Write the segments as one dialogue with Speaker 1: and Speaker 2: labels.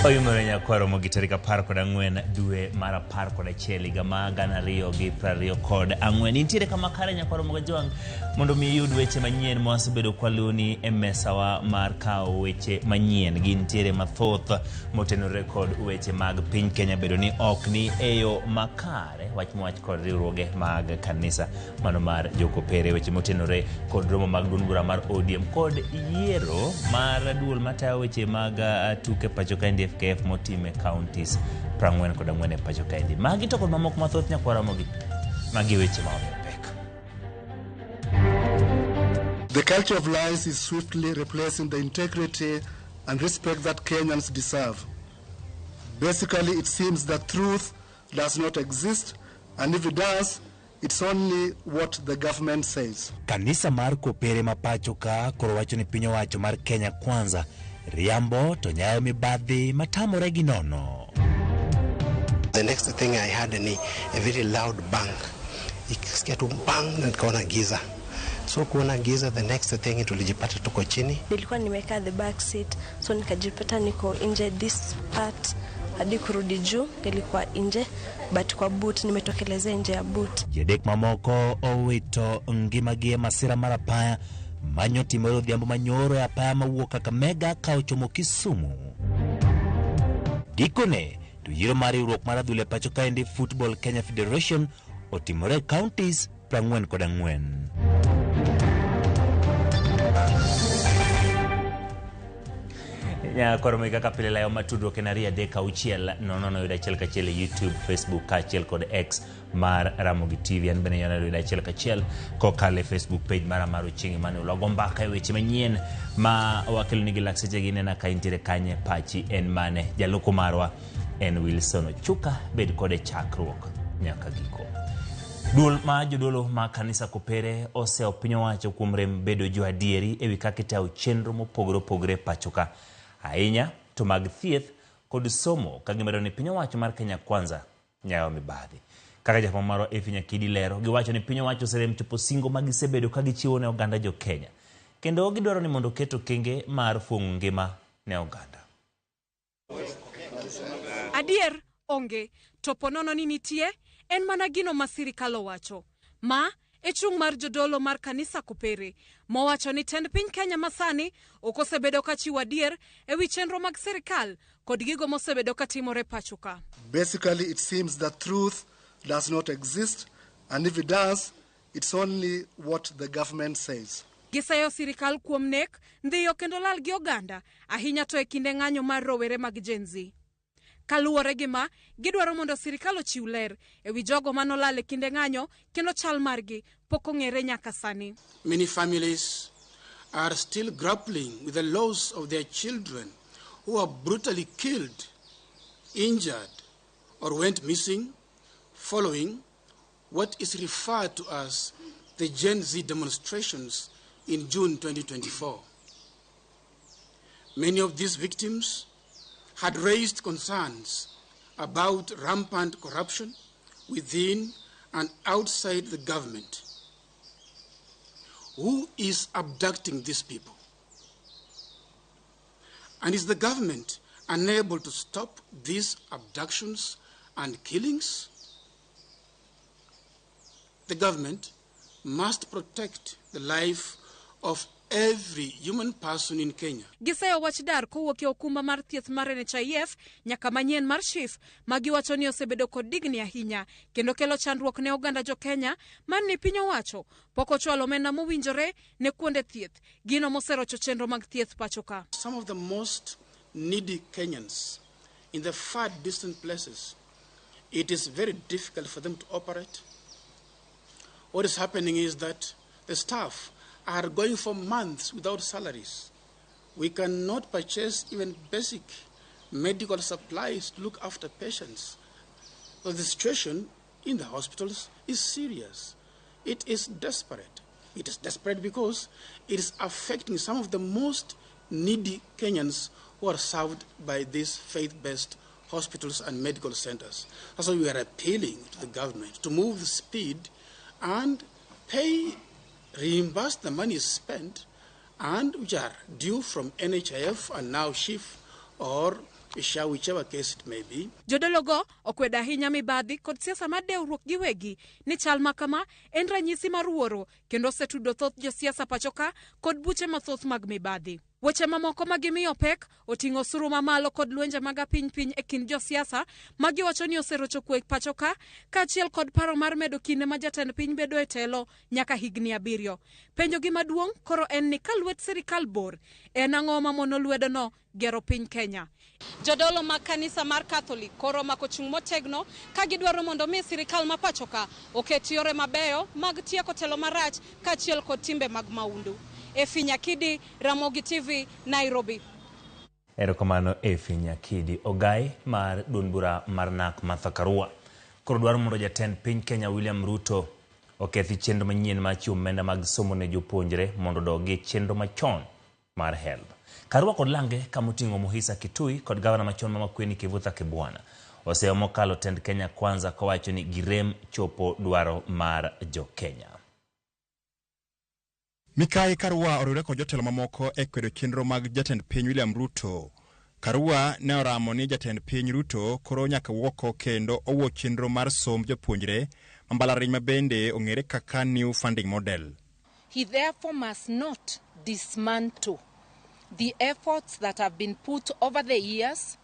Speaker 1: Oyimore nyakwaro mogi tarik 14 dwe mar 11 higa ma 2024. Nitiere kama kare nyakwaro moga jwang' mondo mi iyud weche manyien mwasebedo kwaluwoni e mesawa mar kawo weche manyien. Gintiere mathoth motenore kod weche mag piny Kenya bedo ni ok ni e yo makare wach mowach kod riwruoge mag kanisa mano mar jokopere weche motenore kod romo mag duond bura mar ODM kod yiero mar duol matayo weche mag tuke pacho kaendi FKF motim e counties 44 e pacho kaendi. Magi to kod mamoko mathoth nyakwar Ramogi. Magi weche ma omiyo pek.
Speaker 2: The culture of lies is swiftly replacing the integrity and respect that Kenyans deserve. Basically, it seems that truth does not exist, and if it does, it's only what the government says.
Speaker 3: Kanisa mar Kopere ma pacho ka koro wacho ni piny owacho mar Kenya Kwanza riambo to nyayo mibadhi matamore gi nono.
Speaker 4: The next thing I had ni a very loud bang. Ikisikia tu bang na nikaona giza. So kuona giza, the next thing tulijipata tuko chini.
Speaker 5: Nilikuwa nimekaa the back seat, so nikajipata niko nje this part hadi kurudi juu nilikuwa nje, but kwa boot nimetokelezea nje ya boot.
Speaker 3: Ji adek mamoko owito ngimagi e masira mar apaya manyotimore odhiambo manyoro e apaya mawuok Kakamega ka ochomo Kisumu. Gikone to yiero mar riwruok mar adhula e pacho kaendi Football Kenya Federation otimore e counties 44.
Speaker 1: Nyakoro kaka pile layo matudruok en 236 00 yudo achiel kachiel e YouTube, Facebook kaachiel kod X mar Ramogi TV. An bende nyalo yudo achiel kachiel kokalo e Facebook page mara mar Ochieng' Emmanuel. Wago mbaka e weche manyien ma wakelo nigi lak sechegi nena ka intiere kanye pachi en mane. Jaloko marwa en Wilson Ochuka, bed kode chakruok nyaka giko. Duol ma jodolo ma kanisa Kopere osewo piny owacho kuom rem bedo joadieri ewi kaka itayo chenro mopogore opogore e pacho ka. Ahinya to mag thieth kod somo ka gimedo ni piny owacho mar Kenya Kwanza nyayo mibadhi. Kaka jafwambo marwa Effie Nyakidi lero, giwacho ni piny owacho oserem chopo singo ma gisebedo ka gichiwo ne oganda jo Kenya. Kendo gidwaro ni mondo oket okenge mar fuong'o ngima ne oganda.
Speaker 6: Adier onge, to ponono ni nitie, en mana gino ma sirikal owacho. Ma e chung' mar jodolo mar kanisa Kopere, mowacho ni tend piny Kenya masani ok osebedo ka chiwo adier e wi chenro mag sirikal kod gigo mosebedo ka timore pacho ka.
Speaker 2: Basically, it seems that truth does not exist, and if it does, it's only what the government says.
Speaker 6: Giseyo sirikal kuom nek, ndhiyo kendo lal gi oganda, ahinya to e kinde ng'anyo mar rowere mag Gen Z. Kaluwore gi ma, gidwaro mondo sirikal ochiw ler e wi jogo manolal e kinde ng'anyo kendo chal margi pok ong'ere nyaka sani.
Speaker 7: Many families are still grappling with the loss of their children who were brutally killed, injured, or went missing following what is referred to as the Gen Z demonstrations in June 2024. Many of these victims had raised concerns about rampant corruption within and outside the government. Who is abducting these people? And is the government unable to stop these abductions and killings? The government must protect the life of every human person in Kenya.
Speaker 6: Giseyo wach dar kowuok e okumba mar thieth mar NHIF nyaka manyien mar SHIF ma giwacho ni osebedo kod digni ahinya kendo kelo chandruok ne oganda jo Kenya man ni piny owacho pok ochwalo omenda mowinjore ne kuonde thieth, gino moserocho chenro mag thieth pacho ka.
Speaker 7: Some of the most needy Kenyans in the far distant places, it is very difficult for them to operate. What is happening is that the staff are going for months without salaries. We cannot purchase even basic medical supplies to look after patients. So the situation in the hospitals is serious. It is desperate. It is desperate because it is affecting some of the most needy Kenyans who are served by these faith-based hospitals and medical centers. That's why we are appealing to the government to move the speed and pay, reimburse the money spent and which are due from NHIF and now SHIF or SHA, whichever case it may be.
Speaker 6: Jodologo okwedo ahinya mibadhi kod siasa mar dewruok giwegi ni chal ma kama en ranyisi mar wuoro kendo osetudo thoth josiasa pachoka kod buche mathoth mag mibadhi. Weche mamoko ma gimiyo pek oting'o osuru mamalo kod lwenje mag apiny piny e kind josiasa ma giwacho ni oserocho kwe pachoka kaachiel kod paro mar medo kinde ma jatend piny bedo e telo nyaka higni 7. Penjogi maduong' koro en ni ka lwet sirikal bor, en ang'o mamono lwedono gero piny Kenya? Jodolo mag kanisa mar Catholic koro omako chung' motegno ka gidwaro mondo mi sirikal ma pachoka oket yore mabeyo mag tieko telo marach kaachiel kod timbe mag maundu. Efi Nyakidi, Ramogi TV, Nairobi.
Speaker 1: Erokamano Efi Nyakidi. Ogai mar duond bura mar NARC Martha Karua koro dwaro mondo jatend piny Kenya William Ruto okethi chenro manyien mar chiwo omenda mag somo ne jopuonjre mondo odog e chenro machon mar HELB. Karua kod lange kamoting'o Muhisa Kitui kod gavana machon ma Makueni Kivutha Kibwana oseyo mokalo tend Kenya Kwanza kowacho ni girem chopo dwaro mar jo-Kenya.
Speaker 8: Mikai Karua oriwre kod jotelo mamoko e kwedo chenro mag jatend piny William Ruto. Karua ne oramo ni jatend piny Ruto koro nyaka wuok kendo owuo chenro mar somb jopuonjre ma mbalariany ma bende ong'ere kaka New Funding Model.
Speaker 9: He therefore must not dismantle the efforts that have been put over the years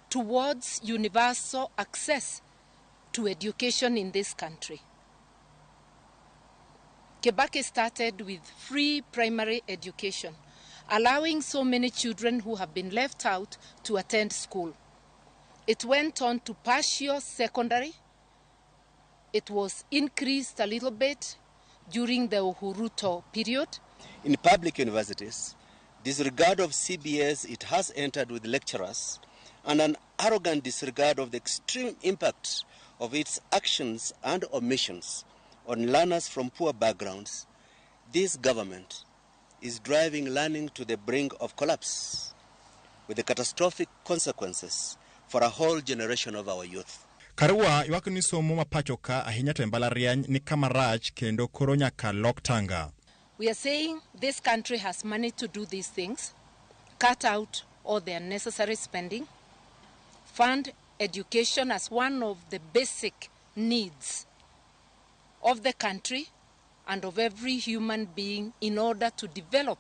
Speaker 9: towards universal access to education in this country. Kibaki started with free primary education, allowing so many children who have been left out to attend school. It went on to partial secondary. It was increased a little bit during the Uhuruto period.
Speaker 10: In public universities, disregard of CBS it has entered with lecturers and an arrogant disregard of the extreme impact of its actions and omissions on learners from poor backgrounds, this government is driving learning to the brink of collapse, with the catastrophic consequences for a whole generation of our youth.
Speaker 8: Karua ywak ni somo ma pacho ka ahinya to e mbalariany ni kama rach kendo koro nyaka lok tanga.
Speaker 9: We are saying this country has money to do these things, cut out all the unnecessary spending, fund education as one of the basic needs of the country and of every human being in order to develop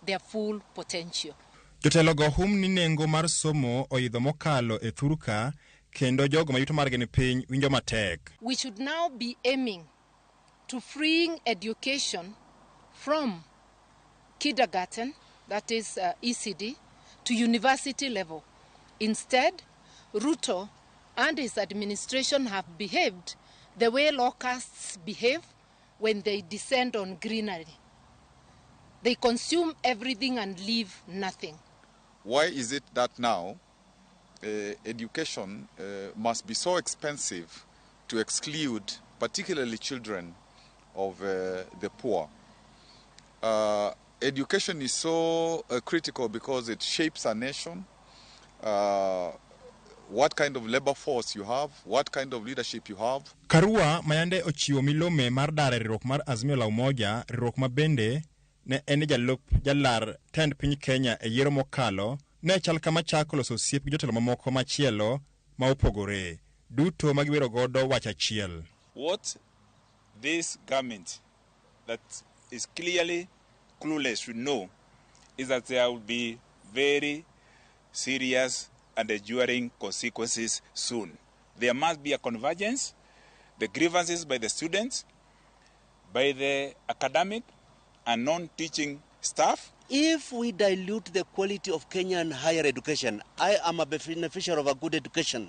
Speaker 9: their full potential.
Speaker 8: Jotelogo hum ni nengo mar somo oidho mokalo e thurka kendo jogo ma yuto margi ni piny winjo matek.
Speaker 9: We should now be aiming to freeing education from kindergarten, that is ECD, to university level. Instead, Ruto and his administration have behaved the way locusts behave when they descend on greenery. They consume everything and leave nothing.
Speaker 11: Why is it that now education must be so expensive to exclude particularly children of the poor? Education is so critical because it shapes a nation. What kind of labor force you have, what kind of leadership you have.
Speaker 8: Karua mayande ochiwo milome mar dar e riwruok mar Azimio la Umoja, riwruok ma bende ne en jalup jalar tend piny Kenya e yiero mokalo, ne chal kama chako loso osiep gi jotelo mamoko machielo ma opogore, duto ma giwero godo wach achiel.
Speaker 12: What this government that is clearly clueless should know is that there will be very serious and enduring consequences soon. There must be a convergence, the grievances by the students, by the academic and non-teaching staff.
Speaker 10: If we dilute the quality of Kenyan higher education, I am a beneficiary of a good education.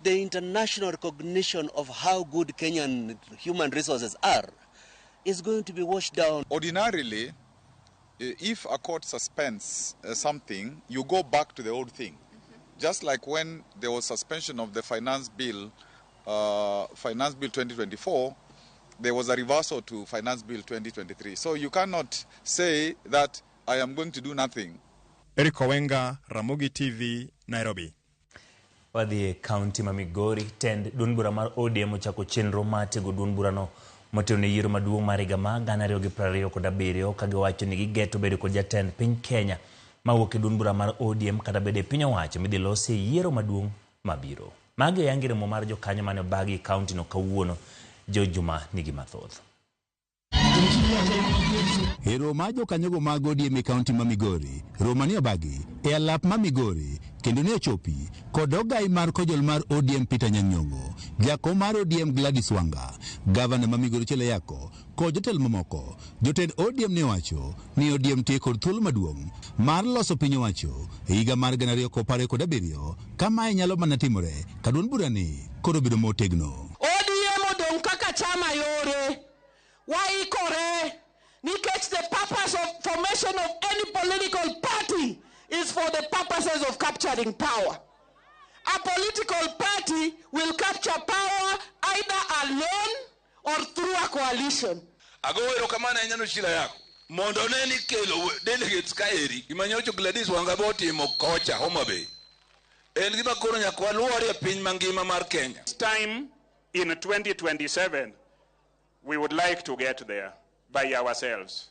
Speaker 10: The international recognition of how good Kenyan human resources are is going to be washed down.
Speaker 11: Ordinarily, if a court suspends something, you go back to the old thing. Just like when there was suspension of the Finance Bill, Finance Bill 2024, there was a reversal to Finance Bill 2023. So you cannot say that I am going to do nothing.
Speaker 8: Eric Owenga, Ramogi TV, Nairobi.
Speaker 1: Wadhi e kaunti ma Migori, tend duond bura mar ODM ochako chenro mar tego duond burano motelo ne yiero maduong' mar higa mar 2027 ka giwacho ni gigeto bedo kod jatend piny Kenya mawuok e duond bura mar ODM kata bede piny owacho midhi losi e yiero maduong' mabiro. Magi oyangi romo mar jokanyo mane obagi e kaunti no kawuono. George Juma nigi mathoth.
Speaker 13: E romo mar jokanyogo mag ODM e kaunti ma Migori, romo mane obagi e alap ma Migori kendo ne ochopi kod ogai mar kojol mar ODM Peter Anyang' Nyong'o, jakom mar ODM Gladys Wanga, gavana ma Migori Ochiel Ayako kod jotelo mamoko. Jotend ODM ne owacho ni ODM tie kod thuolo maduong' mar loso piny owacho e higa mar 2027 ka mae nyalo mana timore ka duond burani koro bedo motegno.
Speaker 14: ODM odong' kaka chama yore, waikore nikech the purpose of formation of any political party is for the purposes of capturing power. A political party will capture power either alone or through a coalition.
Speaker 15: Ago erokamano ahinya ne Ochiel Ayako mondo ne ni kelo delegates kaeri gima nyocha Gladys Wanga be otimo kocha Homa Bay en gima koro nyaka waluor e piny mangima mar Kenya.
Speaker 12: Time in 2027 we would like to get there by ourselves.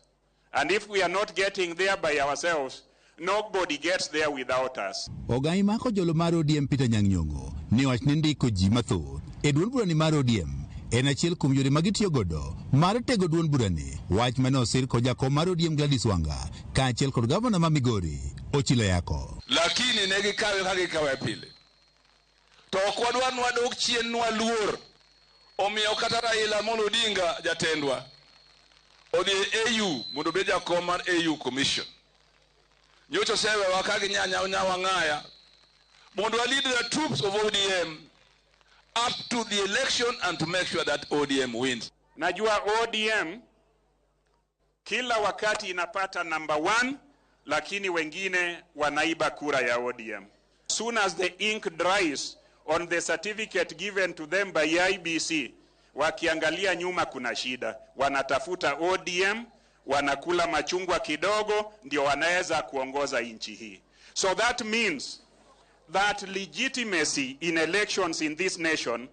Speaker 12: And if we are not getting there by ourselves, nobody gets there without us.
Speaker 13: Ogai ma kojolo mar ODM Peter Anyang' Nyong'o ne owach ni ndiko ji mathoth e duond burani mar ODM en achiel kuom yore ma gitiyo godo mar tego duond burani, wach mane osir kod jakom mar ODM Gladys Wanga kaachiel kod gavana ma Migori Ochilo Ayako.
Speaker 15: Lakini ne gikawe kaka gikawe pile. To ok wadwar ni wadok chien nwaluor. Omiyo kata Raila Amolo Odinga jatendwa odhi e AU mondo obed jakom mar AU Commission. Nyocha osewewa ka ginyanya nyawa ng'aya mondo wa lead the troops of ODM up to the election and to make sure that ODM wins.
Speaker 12: Najua ODM kila wakati inapata number one, lakini wengine wanaiba kura ya ODM. Soon as the ink dries on the certificate given to them by IEBC, wakiangalia nyuma kuna shida, wanatafuta ODM, wanakula machungwa kidogo, ndio wanaweza kuongoza nchi hii. So that means that legitimacy in elections in this nation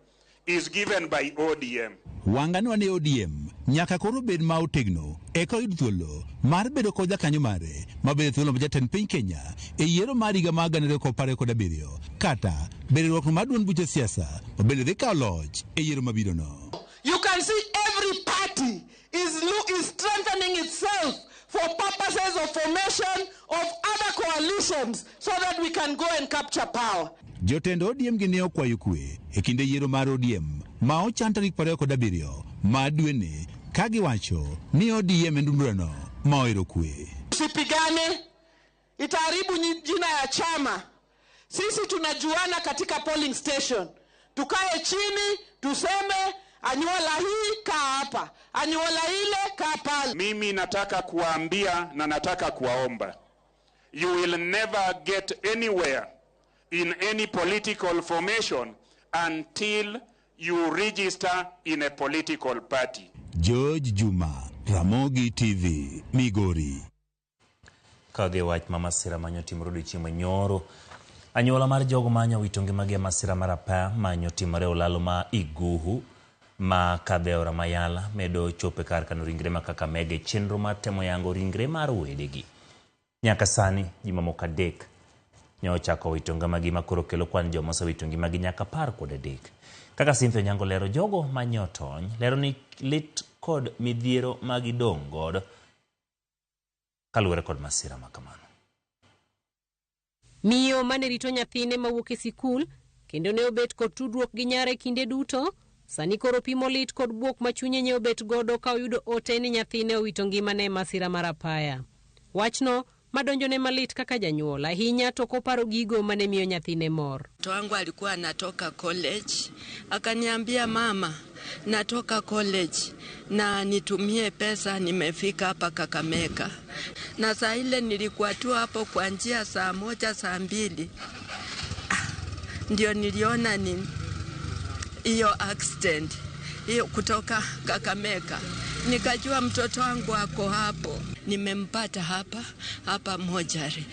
Speaker 12: is given by ODM.
Speaker 13: Wanga ni wane ODM nyaka koro bed ma otegno eka oyud thuolo mar bedo kod jakanyo mare mabedo thuolo ma jatend piny Kenya e yiero mar higa mar 2027 kata bedo riwruok mar duond buche siasa ma bende dhi kawo loch e yiero mabirono.
Speaker 14: You can see every party is strengthening itself for purposes of formation of other coalitions so that we can go and capture power.
Speaker 13: Jotend ODM gi ne okwayo kwe e kinde yiero mar ODM ma ochan tarik 27 mar dweni ka giwacho ni ODM en duond burano ma ohero kwe.
Speaker 14: Tusipigane, itaharibu jina ya chama. Sisi tunajuana katika polling station. Tukae chini, tuseme anyuola hii kaa hapa, anyuola ile kaa pale.
Speaker 12: Mimi nataka kuwaambia na nataka kuwaomba, you will never get anywhere in any political formation until you register in a political party.
Speaker 13: George Juma, Ramogi TV, Migori.
Speaker 1: Ka odhi e wach ma masira manyo timore odiochieng' manyoro, anyuola mar jogo manyo wito ngimagi e masira mar apaya manyo timore olalo ma Iguhu ma kadho e aora Mayala medo chopo e kar kano ringre ma Kakamega e chenro mar temo yango ringre mar wedegi. Nyaka sani ji mamoko 3 ne ochako wito ngimagi ma koro kelo kwan joma osewito ngimagi nyaka 13. Kaka Cynthia Onyango lero, jogo manyo tony lero ni lit kod midhiero ma gidong' godo kaluwore kod masira ma kamano.
Speaker 16: Miyo mane rito nyathine mawuok e sikul kendo ne obet kod tudruok gi nyare kinde duto, sani koro pimo lit kod bwok ma chunye ne obet godo ka oyudo ote ni nyathine owito ngimane e masira mar apaya. Wachno madonjone malit kaka janyuol ahinya to koparo gigo mane miyo nyathine mor.
Speaker 17: Mtoto wangu alikuwa anatoka college, akaniambia mama, natoka college na nitumie pesa, nimefika hapa Kakamega. Na saa ile nilikuwa tu hapo kwa njia saa 1 saa 2, ndio niliona ni hiyo accident hiyo kutoka Kakamega. Nikajua mtoto wangu ako hapo. Nimempata hapa hapa mojari.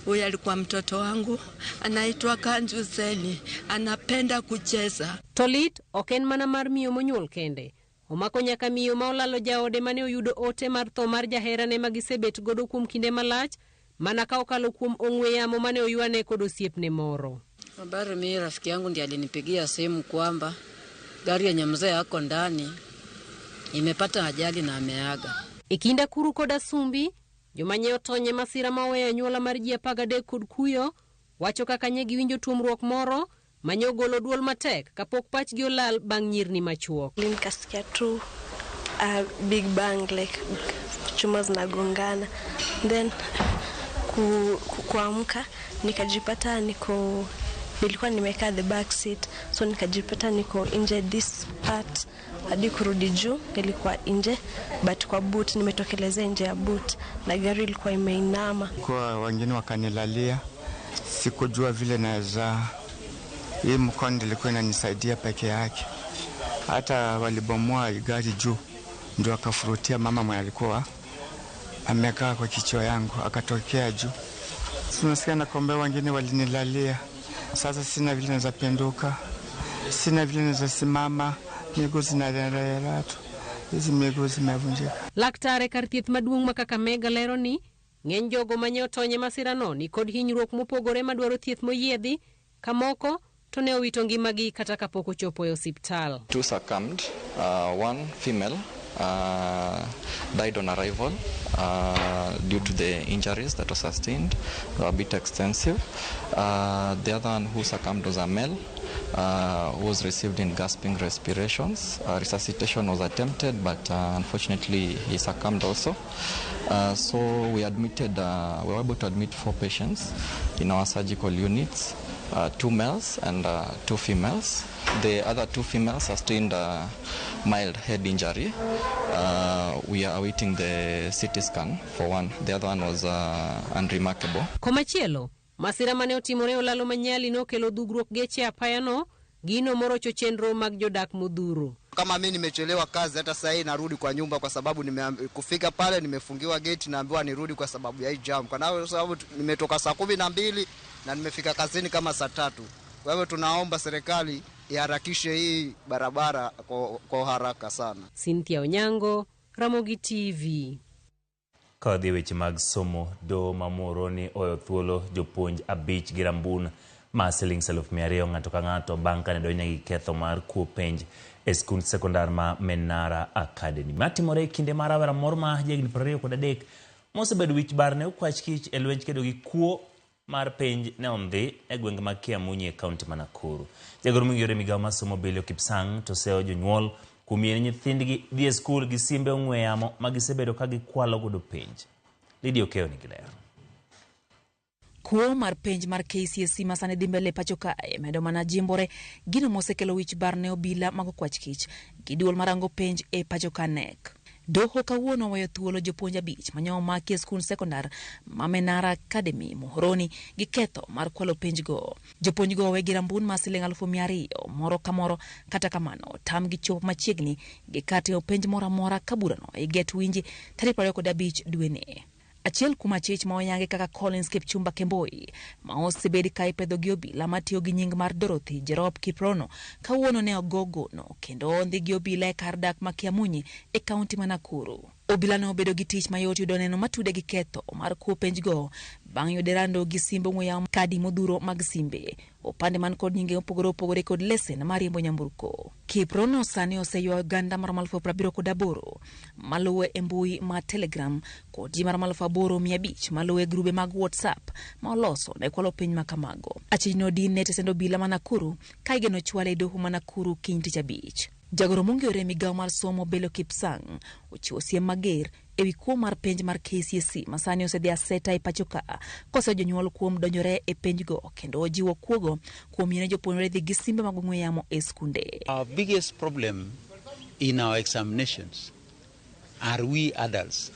Speaker 17: Huyu alikuwa mtoto wangu, anaitwa Kanju Seni, anapenda kucheza.
Speaker 16: To lit ok en mana mar miyo monyuol kende. Omako nyaka miyo ma olalo jaode mane oyudo ote mar tho mar jaherane ma gisebet godo kuom kinde malach, mana ka okalo kuom ong'we yamo mane oywane kod osiepne moro.
Speaker 18: Habari, mimi rafiki yangu ndiye alinipigia simu kwamba gari yenye mzee ako ndani imepata ajali na ameaga.
Speaker 16: E kind Akuru kod Asumbi, joma nye otony e masira ma oweyo anyuola mar ji 13 kod kuyo, wacho kaka nye giwinjo tuomruok moro manye ogolo duol matek kapok pachgi olal bang' nyirni machuok.
Speaker 5: Nikasikia tu big bang like chuma zinagongana, then kuamka nikajipata niko, nilikuwa nimekaa the back seat, so nikajipata niko nje this part hadi kurudi juu nilikuwa nje, but kwa boot nimetokelezea nje ya boot na gari ilikuwa imeinama.
Speaker 19: Kwa wengine wakanilalia, sikujua vile naweza, hii mkono ilikuwa inanisaidia peke yake. Hata walibomoa gari juu ndio akafurutia mama mwenye alikuwa amekaa kwa kichwa yangu akatokea juu. Tunasikia na kombe wengine walinilalia. Sasa sina vile naweza penduka, sina vile naweza simama, miguu zinarera tu, hizi miguu zimevunjika.
Speaker 16: Laktar e kar thieth maduong' ma Kakamega lero ni ng'eny jogo manye otony e masirano ni kod hinyruok mopogore madwaro thieth moyiedhi, kamoko to ne owito ngimagi kata kapok ochopo e osiptal.
Speaker 20: 2 succumbed, 1 female died on arrival due to the injuries that were sustained. They were a bit extensive. The other one who succumbed was a male who was received in gasping respirations. Resuscitation was attempted, but unfortunately he succumbed also. So we admitted, we were able to admit 4 patients in our surgical units, 2 males and 2 females. The other 2 females sustained a mild head injury. We are awaiting the CT scan for one. The other one was unremarkable.
Speaker 16: Komachielo, masira mane otimore olalo manyali nokelo dhugruok geche apayano, gino morocho chenro mag jodak modhuro.
Speaker 21: Kama mimi nimechelewa kazi, hata sasa hii narudi kwa nyumba kwa sababu kufika pale nimefungiwa gate, naambiwa nirudi kwa sababu ya hii jam. Kwa sababu nimetoka saa 12 na nimefika kazini kama saa 3. Kwa hivyo tunaomba serikali iharakishe hii barabara kwa haraka sana.
Speaker 16: Cynthia Onyango, Ramogi TV.
Speaker 1: Ka wadhi e weche mag somo, doho ma Muhoroni oweyo thuolo jopuonj 5 gi rambun ma siling 200,000 ng'ato ka ng'ato bang' kane donjnegi ketho mar kuo penj e skund sekondar ma Menara Academy. Matimore e kinde ma rawera moro ma jahigni 23 mosebedo wich bar ne okwach kich e lwenj kedo gi kuo mar penj ne ondhi e gwenge mag Kiamunyi e kaunti ma Nakuru. Jagoro mong'ere e migawo mar somo Belio Kipsang' to seyo jonyuol kuom yie ne nyithindgi dhi e skul gi simbe ong'we yamo ma gisebedo ka gikwalo godo penj. Lydia Okeyo nigi ler.
Speaker 22: Kuo mar penj mar KCSE ma sani dhi mbele pacho kae medo mana jimbore gino mosekelo wich bar ne obila mag okwach kich gi duol marango penj e pacho ka KNEC. Doho kawuono oweyo thuolo jopuonj 5 mane omaki e skund sekondar ma Menara Academy Muhoroni gi ketho mar kwalo penjgo. Jopuonjgo owe gi rambun mar siling 200,000 moro ka moro, kata kamano tamgi chopo machiegni gi kar timo penj moro amora ka burano iget winji tarik 25 dweni. Achiel kuom achich ma oyangi kaka Collins Kipchumba Kemboi ma osebed ka ipedho gi obila matiyo gi nying mar Dorothy Jerop Kiprono kawuono ne ogo gono kendo ondhi gi obila e kar dak ma Kiamunyi e kaunti ma Nakuru. Obila ne obedo gi tich mayot yudo neno matude gi ketho mar kuo penjgo bang' yude rando gi simbe ong'we yamo, kadi modhuro mag simbe, opande man kod nyinge mopogore opogore kod lesen mar riembo nyamburko. Kiprono sani oseywayo oganda maromo 78,000 maluwe e mbui ma Telegram kod ji maromo 8,500 maluwe e grube mag WhatsApp ma oloso ne kwalo piny ma kamago. Achijno odin ne tesend obila ma Nakuru ka igeno chwale e doho ma Nakuru kiny tich abich. Jagoro mong'ere e migawo mar somo Belio Kipsang' ochiwo siem mager ewi kuo mar penj mar KCSE ma sani osedhi aseta e pacho ka koseyo jonyuol kuom donjore e penjgo kendo ojiwo kuogo kuom yiene jopuonjre dhi gi simbe mag ong'we yamo e skunde.
Speaker 23: Our biggest problem in our examinations are we adults,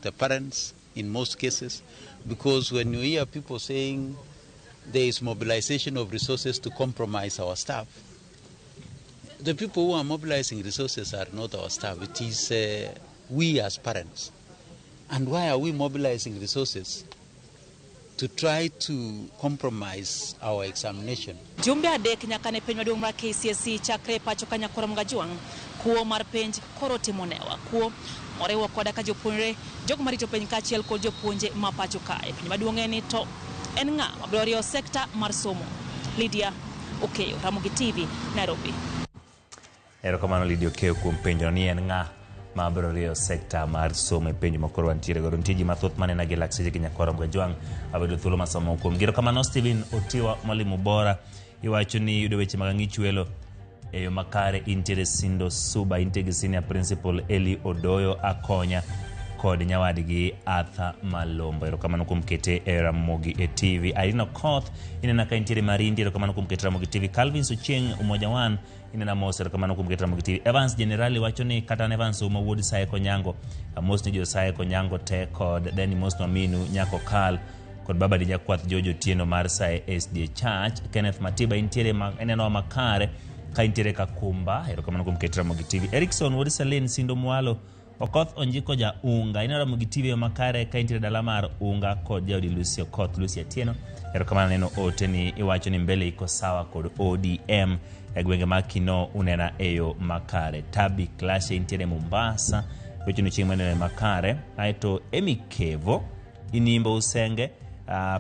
Speaker 23: the parents in most cases, because when you hear people saying there is mobilization of resources to compromise our staff, the people who are mobilizing resources are not our staff. It is we as parents. And why are we mobilizing resources to try to compromise our examination.
Speaker 22: Jumbe adek nyaka ne penj maduong' mar KCSE chakre e pacho ka Nyakoro Mgajwang', kuo mar penj koro timo newa. Kuo moriwo koda ka jopuonjre, jogo marito penj kaachiel kod jopuonje ma pacho kae. Penj maduong' en ni to en ng'a mabiro riwo sekta mar somo? Lydia Okeyo, Ramogi TV, Nairobi.
Speaker 1: Erokamano Lydia Okeyo kuom penjono ni en ng'a ma biro rieyo sekta mar somo e penjo ma koro wantiere godo. Nitie ji mathoth manena gi lak seche gi nyakwara Mgajwang' abedo thuolo mar somo kuom gi. Erokamano Stephen Otiwa mwalimu bora, iwacho ni yudo weche mag ang'ich welo e yo makare. Intiere Sindo Suba, intie gi senior principal Eli Odoyo Akonya kod nyawadgi Arthur Malombo. Erokamano kuom kete e Ramogi e TV. Irene Okoth, inena ka intiere Marindi, erokamano kuom kete Ramogi TV. Calvin Ochieng' Umoja One, inena mos, erokamano kuom kete Ramogi TV. Evans Generali wacho ni kata an Evans Ouma wuod Saye Konyango, amos ni jo Saye Konyango te kod then mos no minu nyako Kal kod baba di jakwath George Otieno mar Saye SDA Church. Kenneth Matiba intiere ma, inenowa makare ka intiere Kakumba, erokamano kuom kete Ramogi TV. Erikson wuod Celine Sindo Mwalo Okoth Onjiko ja Unga, ineno Ramogi TV yo makare ka intiere dala mar Unga kod jaodi Lucy Okoth, Lucy Atieno. Erokamano neno ote ni iwacho ni mbele iko sawa kod ODM e gwenge mag Kinoo unena e yo makare. Tabi Klashe intiere Mombasa, iwacho ni chieng' maneno makare. Aeto Emi Kevo Inimbo Usenge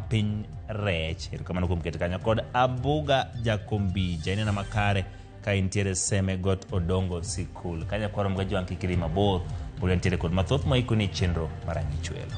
Speaker 1: piny rech, erokamano kuom keto kanyo kod Abuga Jakombija inena makare ka intiere Seme Got Odongo Sikul. Kanyo kwaro mga jwang' kik idhi mabor, pod wantiere kod mathoth moikoni e chenro mar Ang'ich Welo.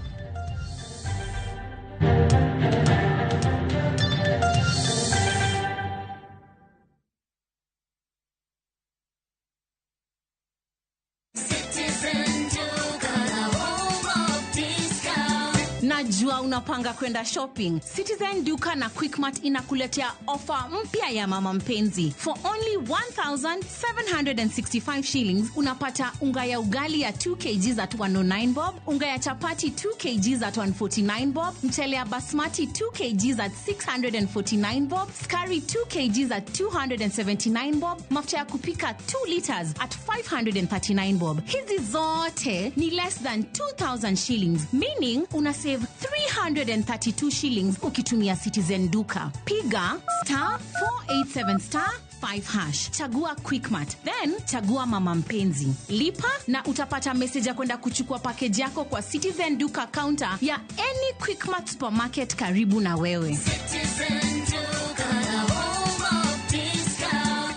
Speaker 2: Najua unapanga kwenda shopping. Citizen Duka na Quickmart inakuletea ofa mpya ya mama mpenzi. For only 1765 shillings unapata unga ya ugali ya 2 kg at 109 bob, unga ya chapati 2 kg at 149 bob, mchele ya basmati 2 kg at 649 bob, skari 2 kg at 279 bob, mafuta ya kupika 2 liters at 539 bob. Hizi zote ni less than 2000 shillings, meaning una save 332 shillings ukitumia Citizen Duka. Piga star 487 star 5 hash, chagua Quickmart, then chagua mama mpenzi, lipa na utapata message ya kwenda kuchukua package yako kwa Citizen Duka counter ya any Quickmart supermarket karibu na wewe.
Speaker 3: Citizen Duka, the home of discount.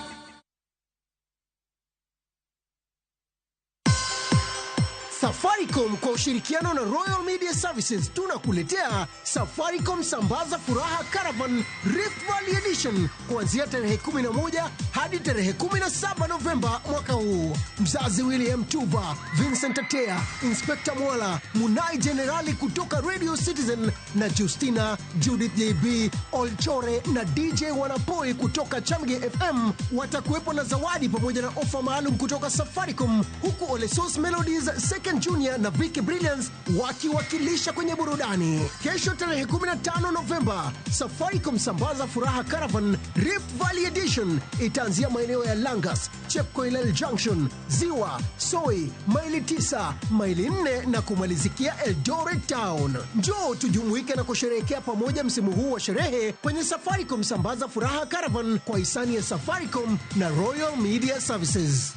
Speaker 4: Safaricom kwa ushirikiano na Royal Media Services tunakuletea Safaricom Sambaza Furaha Caravan Rift Valley Edition kuanzia tarehe 11 hadi tarehe 17 Novemba mwaka huu. Mzazi William Tuva, Vincent Atea, Inspector Mwala, Munai Generali kutoka Radio Citizen na Justina, Judith JB, Olchore na DJ Wanapoi kutoka Chamge FM watakuwepo na zawadi pamoja na ofa maalum kutoka Safaricom, huku Olesos Melodies, Second Junior na Vicky Brilliance wakiwakilisha kwenye burudani. Kesho tarehe 15 Novemba, Safaricom Sambaza Furaha Caravan Rift Valley Edition itaanzia maeneo ya Langas, Chepkoilel Junction, Ziwa, Soi, maili 9, maili 4 na kumalizikia Eldoret Town. Njoo tujumuike na kusherehekea pamoja msimu huu wa sherehe kwenye Safaricom Sambaza Furaha Caravan kwa hisani ya Safaricom na Royal Media Services.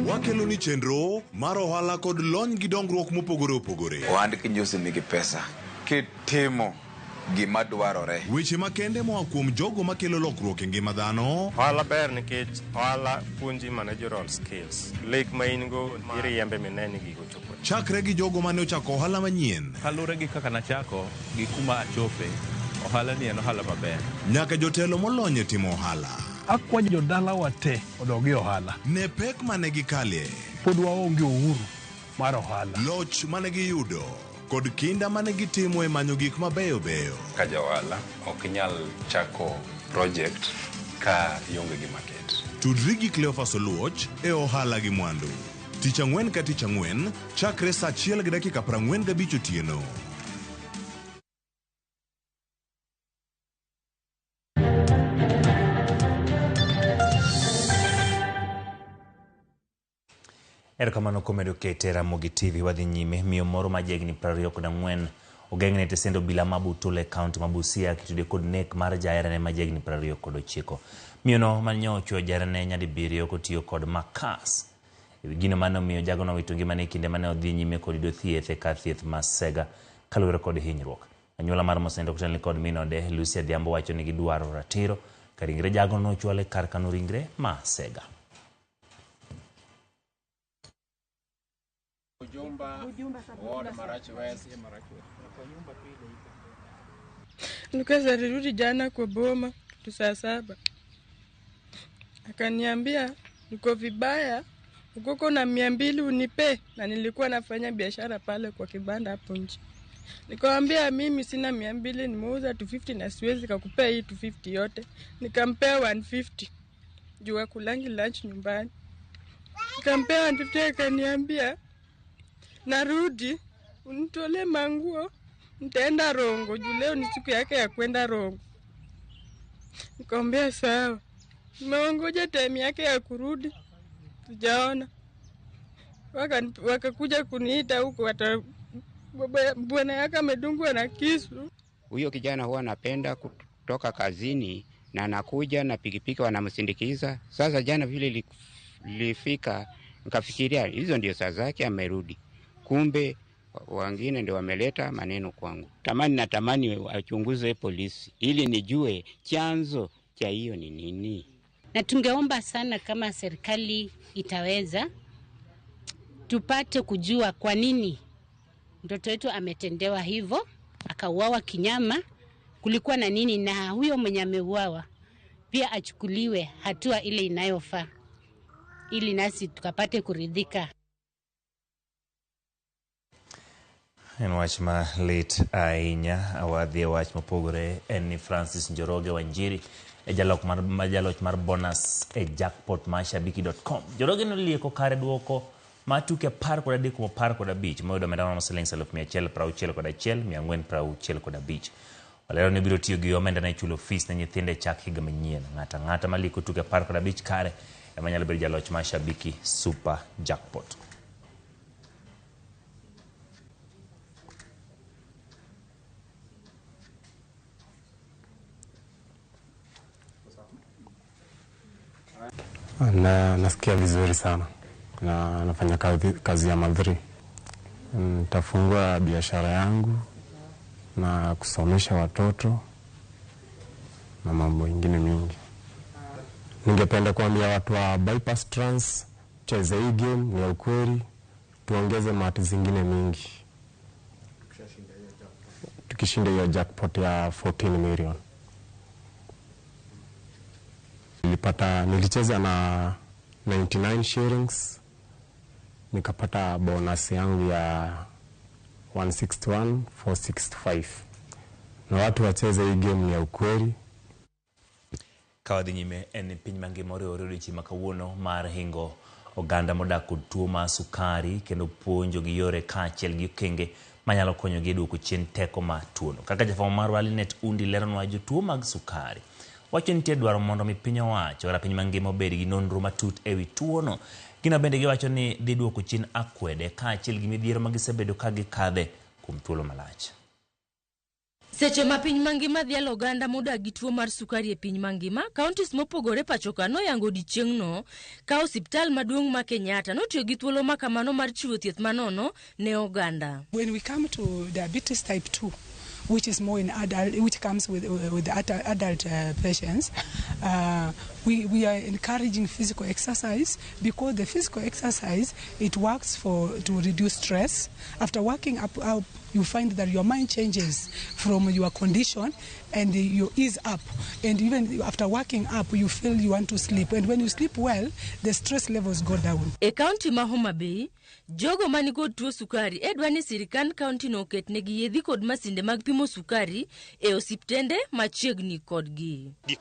Speaker 24: Wakelo ni chenro mar ohala kod lony gi dongruok mopogore opogore.
Speaker 25: Ohand kinyosi nigi pesa kitimo gima dwarore.
Speaker 24: Weche makende moa kuom jogo makelo lokruok e ngima dhano.
Speaker 26: Ohala ber nikech ohala puonji managerial skills. Lek ma in go iriembe mine ni gigo chopo.
Speaker 24: Chakre gi jogo mane ochako ohala manyien.
Speaker 27: Kaluwore gi kaka nachako gi kuma achope, ohala ni en ohala maber.
Speaker 24: Nyaka jotelo molony e timo ohala.
Speaker 28: Akwayo jodalawa te odog e ohala.
Speaker 24: Ne pek mane gikalie.
Speaker 28: Pod waonge uhuru mar ohala.
Speaker 24: Loch mane giyudo kod kinda mane gitimo e manyo gik mabeyo beyo.
Speaker 29: Ka ja ohala ok inyal chako project ka ionge gi market.
Speaker 24: Tudri gi Cleophas Oluoch e ohala gi mwandu. Tich ang'wen ka tich ang'wen chakre saa 1:45 otieno.
Speaker 1: Erokamano komedo kete Ramogi TV. Wadhi nyime. Miyo moro ma jahigni 24 ogeng'ne e tesend obila ma Butula e kaunti ma Busia kitude kod nek mar jaherane ma jahigni 29. Miyono mane ochuoyo jaherane nyadibiriyo kotiyo kod makas. E wi gino mane omiyo jagono owito ngimane e kinde mane odhi nyime kod yudo thieth e kar thieth ma Sega kaluwore kod hinyruok. Anyuola mar mosenindo kotelne kod min ode Lucy Adhiambo wacho ni gidwaro ratiro ka ringre jagono nochwal e kar kano ringre ma Sega.
Speaker 6: Lucas alirudi jana kwa boma kitu saa 7, akaniambia niko vibaya, ukoko na 200 unipe, na nilikuwa nafanya biashara pale kwa kibanda hapo nje. Nikamwambia mimi sina 200, nimeuza 250 na siwezi kakupea hii 250 yote. Nikampea 150 juu akulangi lunch nyumbani. Nikampea 150, akaniambia narudi unitolee manguo, nitaenda Rongo juu leo ni siku yake ya kwenda Rongo. Nikamwambia sawa. Nimeongoja time yake ya kurudi, sijaona. Wakakuja kuniita huko, hata bwana yake amedungwa na kisu.
Speaker 7: Huyo kijana huwa anapenda kutoka kazini na anakuja na pikipiki wanamsindikiza. Sasa jana vile lifika nikafikiria hizo ndio saa zake amerudi. Kumbe wengine ndio wameleta maneno kwangu. Natamani wachunguze polisi ili nijue chanzo cha hiyo ni nini.
Speaker 8: Na tungeomba sana kama serikali itaweza tupate kujua kwa nini mtoto wetu ametendewa hivyo, akauawa kinyama, kulikuwa na nini, na huyo mwenye ameuawa pia achukuliwe hatua ile inayofaa ili nasi tukapate kuridhika.
Speaker 1: En wach ma lit ahinya. Wadhi e wach mopogore en ni Francis Njoroge Wanjiri e jaloch mar bonus e jackpot mar shabiki.com. Njoroge nolieko kare duoko ma tuke 13 kuom 15 moyudo omenda maromo siling 161,465. Olero ni biro tiyo gi omenda ne chulo fees ne nyithindo e chak higa manyien. Ng'ato ang'ata malieko tuke 15 kare ema nyalo bedo jaloch mar Shabiki Super Jackpot.
Speaker 9: Na nasikia vizuri sana na nafanya kazi ya madhuri. Nitafungua biashara yangu na kusomesha watoto na mambo mengine mingi. Ningependa kuambia watu wa Bypass Trans, cheze hii game ni ya ukweli, tuongeze mati zingine mingi. Tukishinda hiyo jackpot ya 14 million. Nilicheza na 99 shillings, nikapata bonus yangu ya 161,465. Na watu wacheze hii game ni ya ukweli.
Speaker 1: Kawadhi nyime en piny mangima oriwore odiochieng' ma kawuono mar hingo oganda modak kod tuo mar sukari kendo puonjo gi yore kaachiel gi okenge manyalo konyogi e duoko chien teko mar tuono. Kaka jafwambo marwa Linet Undi leronwa jotuo mag sukari wacho ni nitie dwaro mondo mi piny owacho kata piny mangima obed gi nonro matut ewi tuono. Gino bende giwacho ni dhi duoko chien akwede kaachiel gi midhiero ma gisebedo ka gikadhe kuom thuolo malach.
Speaker 10: Seche ma piny mangima dhialo oganda modak gi tuo mar sukari e piny mangima, counties mopogore pachoka noyango odiechieng'no ka osiptal maduong' ma Kenyatta notiyo gi thuolo ma kamano mar chiwo thieth manono ne oganda.
Speaker 11: When we come to diabetes type 2, which is more in adult, which comes with adult patients, we are encouraging physical exercise, because the physical exercise, it works to reduce stress. After working up, you find that your mind changes from your condition and you ease up. And even after working up, you feel you want to sleep. And when you sleep well, the stress levels go down.
Speaker 10: E county ma Homa Bay, jogo manikod tuo sukari edwa ni sirikand county no oketnegi yedhi kod masinde mag pimo sukari e osiptende machiegni kodgi.
Speaker 26: Gik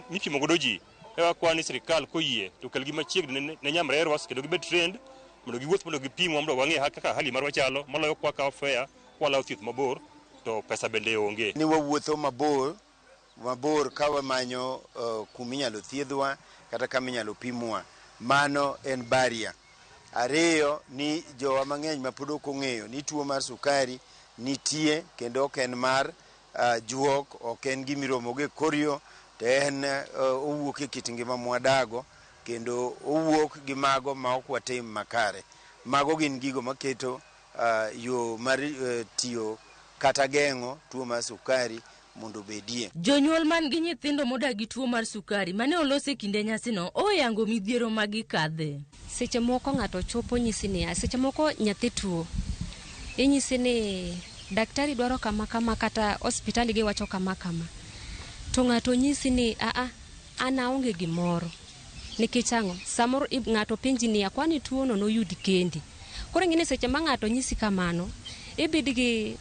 Speaker 26: mipimo godo ji ewa kwani sirikal koyie to kel gi machiegni ne nyamrerwa kendo gibed trained mondo giwuoth mondo gipimwa mondo wang'e kaka hali marwa chalo moloyo kwa kawo fare kwalawo thieth mabor to pesa bende onge.
Speaker 12: Ni wawuotho mabor mabor ka wamanyo kuminyalo thiedhwa kata kaminyalo pimwa. Mano en barrier. Ariyo ni jowa mang'eny ma pod ok ong'eyo ni tuo mar sukari nitie kendo ok en mar juok, ok en gimiromogo e kor yo, to en owuok e kit ngima mwadago kendo owuok gi mago ma ok watim makare. Mago gin gigo maketo yo mar tiyo kata geng'o tuo mar sukari mondo obedie.
Speaker 10: Jonyuol man gi nyithindo modak gi tuo mar sukari mane olos e kinde nyasino oyango midhiero ma gikadhe.
Speaker 5: Seche moko ng'ato chopo nyisi niya, seche moko nyathi tuo, inyisi ni daktari dwaro kama kama kata hospitali giwacho kama kama. To ng'ato nyisi ni aa, an aonge gimoro. Nikech ang'o? Samoro ng'ato penji niya, kwani tuono noyudi kendi? Koro ing'e ni seche ma ng'ato nyisi kamano, ibed gi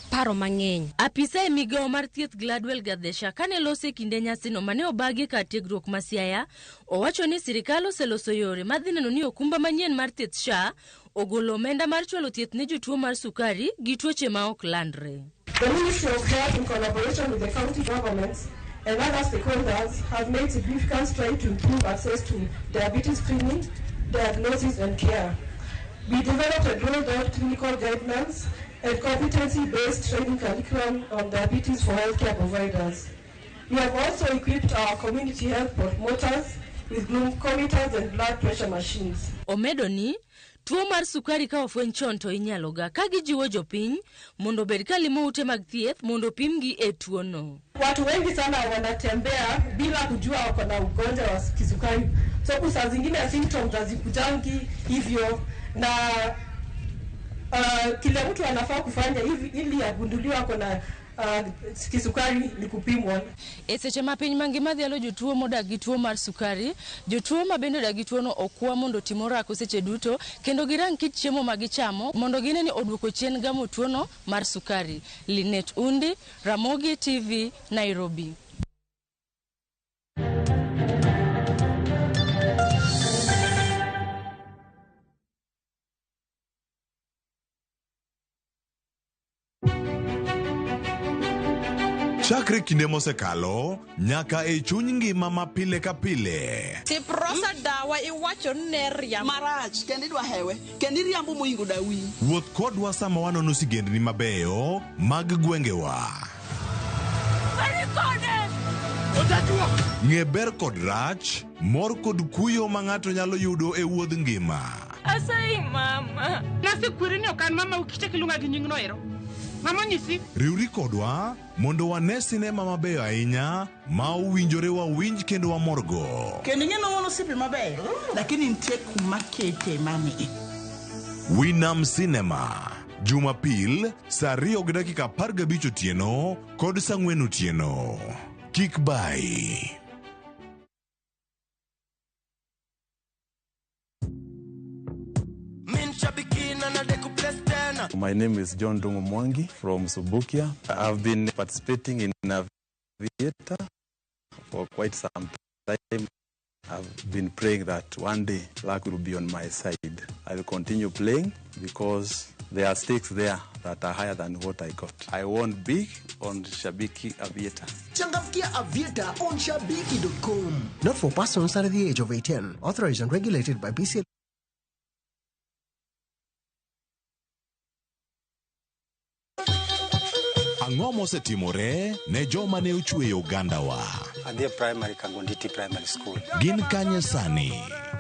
Speaker 5: paro mang'eny.
Speaker 10: Apisa e migawo mar thieth Gladwell Gadesha kane loso e kinde nyasino mane obagi kar tiegruok ma Siaya, owacho ni sirikal oseloso yore madhi neno ni okumba manyien mar thieth SHA ogolo omenda mar chwalo thieth ne jotuo mar sukari gi tuoche ma ok landre.
Speaker 13: The Ministry of Health, in collaboration with the county governments and other stakeholders, have made significant strides to improve access to diabetes screening, diagnosis and care. We developed and rolled out clinical guidelines and competency-based training curriculum on diabetes for healthcare providers. We have also equipped our community health promoters with glucometers and blood pressure machines.
Speaker 10: Omedo ni tuo mar sukari ka ofweny chon to inyalo ga ka gijiwo jopiny mondo obed ka limo ute mag thieth mondo opimgi e tuono.
Speaker 13: Watu wengi sana wanatembea bila kujua wako na ugonjwa wa kisukari. So saa zingine symptoms hazikujangi hivyo, na kile mtu anafaa kufanya hivi ili agunduliwe ako na kisukari ni kupimwa.
Speaker 10: E seche ma piny mangima dhialo jotuo modak gi tuo mar sukari, jotuo ma bende odak gi tuono okwa mondo otim orako seche duto kendo girang kit chiemo ma gichamo mondo gine ni oduoko chien gamo tuono mar sukari. Linet Undi, Ramogi TV, Nairobi.
Speaker 24: Chakre kinde mosekalo nyaka e chuny ngima ma pile ka pile.
Speaker 14: Tiprosa dawa iwacho ni ne riambo.
Speaker 16: Marach, kendo idwa hewe, kendo iriambo moingo dawi.
Speaker 24: Wuoth kodwa sama wanono sigendni mabeyo mag gwengewa. Ng'e ber kod rach, mor kod kuyo ma ng'ato nyalo yudo e wuodh ngima.
Speaker 6: Asayi mama. Nasekweri ni ok an mama ukichak iluonga gi nyingno ero. Mama onyisi.
Speaker 24: Riwri kodwa mondo wane sinema mabeyo ahinya ma owinjore wawinj kendo wamorgo.
Speaker 16: Kendo ing'e ni wan osiepe mabeyo, lakini nitie kuma kete mami.
Speaker 24: Winam Cinema, Jumapil saa 2:15 otieno kod saa 4 otieno. Kik bayi.
Speaker 27: My name is John Dungu Mwangi from Subukia. I've been participating in Aviator for quite some time. I've been praying that one day luck will be on my side. I will continue playing because there are stakes there that are higher than what I got. I won big on Shabiki Aviator.
Speaker 4: Changamkia Aviator on Shabiki.com. Not for persons under the age of 18. Authorized and regulated by BCL.
Speaker 24: Ang'o mosetimore ne joma ne ochweyo ogandawa?
Speaker 15: Adhi e primary Kangonditi Primary School.
Speaker 24: Gin kanye sani?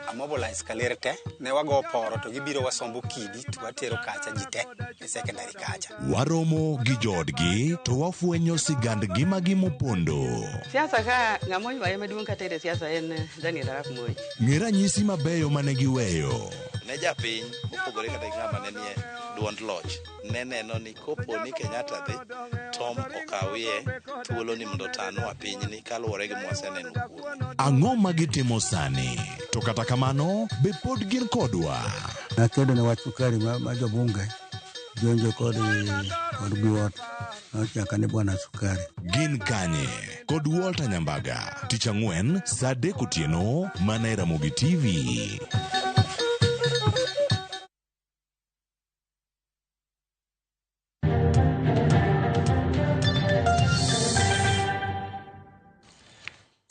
Speaker 15: Amobilize kaler te, ne wago poro to gibiro wasombo kidi to watero kacha ji te e secondary kacha.
Speaker 24: Waromo gi joodgi to wafwenyo sigand ngimagi mopondo.
Speaker 17: Siasa ka ng'ama oywaye maduong' kata e siasa en Daniel Arap Moi.
Speaker 24: Ng'e ranyisi mabeyo mane giweyo.
Speaker 23: Ne japiny mopogore kata gi ng'ama ne nie duond loch ne neno ni kopo ni Kenyatta dhi Tom okawie thuolo ni mondo otanwa pinyni kaluwore gi mwaseneno kuome.
Speaker 24: Ang'o ma gitimo sani? To kata kamano, be pod gin kodwa?
Speaker 18: Nakedo ne wach sukari ma jobunge jonjo kod Biwott nochaka ni bwana sukari.
Speaker 24: Gin kanye? Kod Walter Nyambaga, tich ang'wen saa 3 otieno mana e Ramogi TV.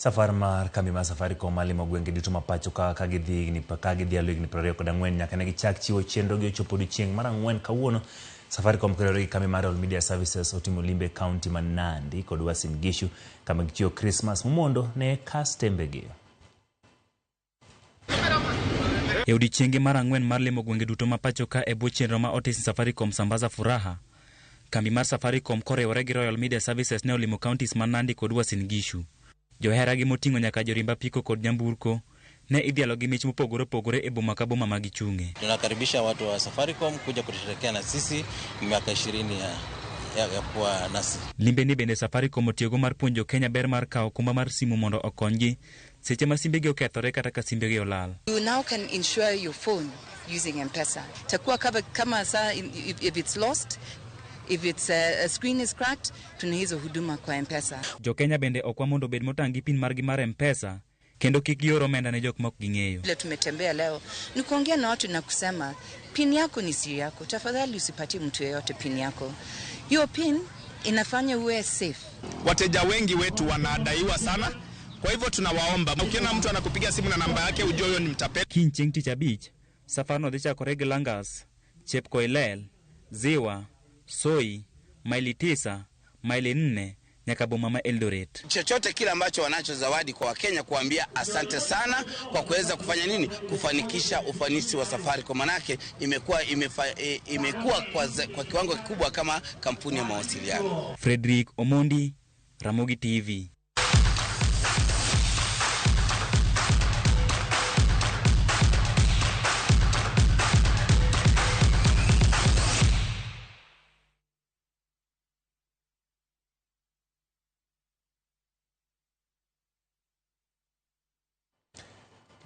Speaker 1: Safar mar kambi mar Safaricom mar limo gwenge duto ma pacho ka ka gidhi higni ka gidhialo higni 24 nyaka ne gichak chiwo chenro gi ochopo odiochieng' mar ang'wen kawuono. Safaricom koriwore gi kambi mar Royal Media Services otimo limbe e kaunti ma Nandi kod Uasin Gishu kama gichiwo Krismas momondo ne kastembegi.
Speaker 2: E odiechienge mar ang'wen mar limo gwenge duto ma pacho ka e bwo chenro ma otis Safaricom Sambaza Furaha, kambi mar Safaricom koriwore gi Royal Media Services ne olimo counties ma Nandi kod Uasin Gishu. Joheragi moting'o nyaka joriemb apiko kod nyamburko ne idhialo gi mich mopogore opogore e boma ka boma ma gichung'e.
Speaker 3: Tunakaribisha watu wa Safaricom kuja kutusherehekea na sisi miaka 20 ya kuwa nasi.
Speaker 2: Limbe ni bende Safaricom otiyogo mar puonjo Kenya ber mar kawo okumba mar simu mondo okonygi seche ma simbegi okethore kata ka simbegi olal.
Speaker 19: You now can insure your phone using M-Pesa. Takuwa cover kama saa if it's lost, if it's a screen is cracked, tuna hizo huduma kwa M-Pesa.
Speaker 2: Jo Kenya bende okwa mondo obed motang' gi pin margi mar M-Pesa kendo kik gior omenda ne jok mok ging'eyo.
Speaker 19: Vile tumetembea leo ni kuongea na watu na kusema pin yako ni siri yako, tafadhali usipatie mtu yeyote pin yako. Hiyo pin inafanya uwe safe.
Speaker 20: Wateja wengi wetu wanadaiwa sana, kwa hivyo tunawaomba, ukiona mtu anakupiga simu na namba yake ujue huyo ni mtapeli.
Speaker 2: Kiny chieng' tich abich, safarno dhi chakore gi Langas, Chepkoilel, Ziwa, Soi, maili 9, maili 4 nyaka boma ma Eldoret.
Speaker 21: Chochote kile ambacho wanacho zawadi kwa Wakenya, kuambia asante sana kwa kuweza kufanya nini, kufanikisha ufanisi wa Safaricom, manake imekuwa kwa kiwango kikubwa kama kampuni ya mawasiliano.
Speaker 2: Frederick Omondi, Ramogi TV.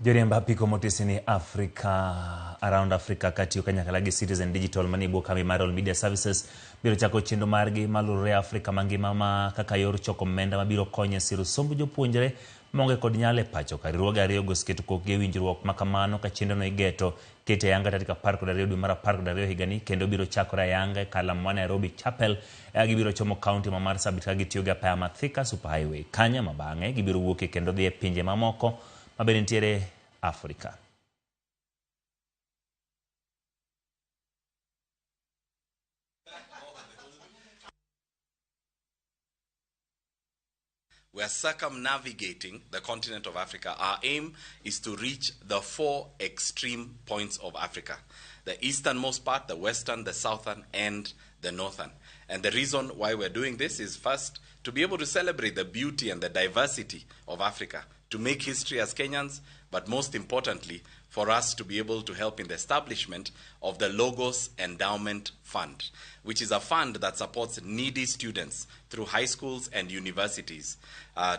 Speaker 1: Joriemb apiko motisi ni Africa Around Africa katiyo kanyakla gi Citizen Digital manie bwo kambi mar Royal Media Services biro chako chenro margi malurore Afrika mangima ma kaka yor choko omenda mabiro konyo e siro somb jopuonjre maonge kod nyalo e pacho ka. Riwruoge ariyogo oseketo kokgi e winjruok ma kamano ka chenrono igeto kete ayanga tarik 12 dwe mar 12 higani kendo biro chakore ayanga e kalam ma Nairobi Chapel. Gibiro chomo kaunti ma Marsabit ka gitiyo gi apaya ma Thika Super Highway. Kanyo ma bang'e gibiro wuokie kendo dhi e pinje mamoko mabende nitiere Afrika.
Speaker 22: We are circumnavigating the continent of Africa. Our aim is to reach the 4 extreme points of Africa: the easternmost part, the western, the southern, and the northern. And the reason why we're doing this is first to be able to celebrate the beauty and the diversity of Africa, to make history as Kenyans, but most importantly, for us to be able to help in the establishment of the Logos Endowment Fund, which is a fund that supports needy students through high schools and universities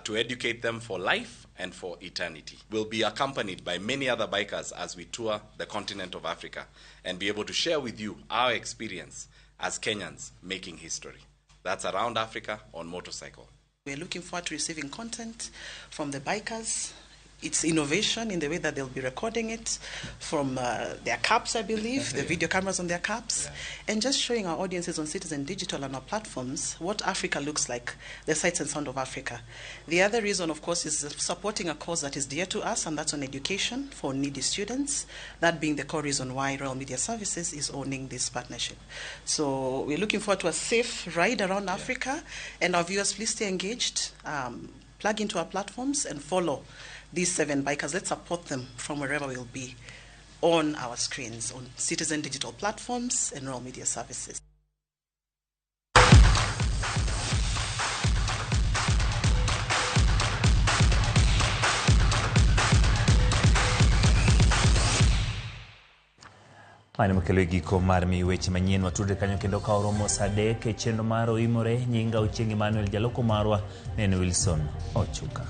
Speaker 22: to educate them for life and for eternity. We'll be accompanied by many other bikers as we tour the continent of Africa and be able to share with you our experience as Kenyans making history. That's Around Africa on motorcycle.
Speaker 25: We're looking forward to receiving content from the bikers. It's innovation in the way that they'll be recording it from their caps, I believe, the video cameras on their caps, and just showing our audiences on Citizen Digital and our platforms what Africa looks like, the sights and sound of Africa. The other reason, of course, is supporting a cause that is dear to us, and that's on education for needy students, that being the core reason why Royal Media Services is owning this partnership. So we're looking forward to a safe ride around Africa, and our viewers, please stay engaged, plug into our platforms and follow these 7 bikers. Let's support them from wherever we'll be on our screens, on Citizen Digital platforms and Royal Media Services.
Speaker 1: Mano makelo e giko mar mi weche manyien watudre kanyo kendo ka oromo saa 3 e chenro mar Oimore. Nyinga Ochieng' Emmanuel, jaloko marwa nene Wilson Ochuka.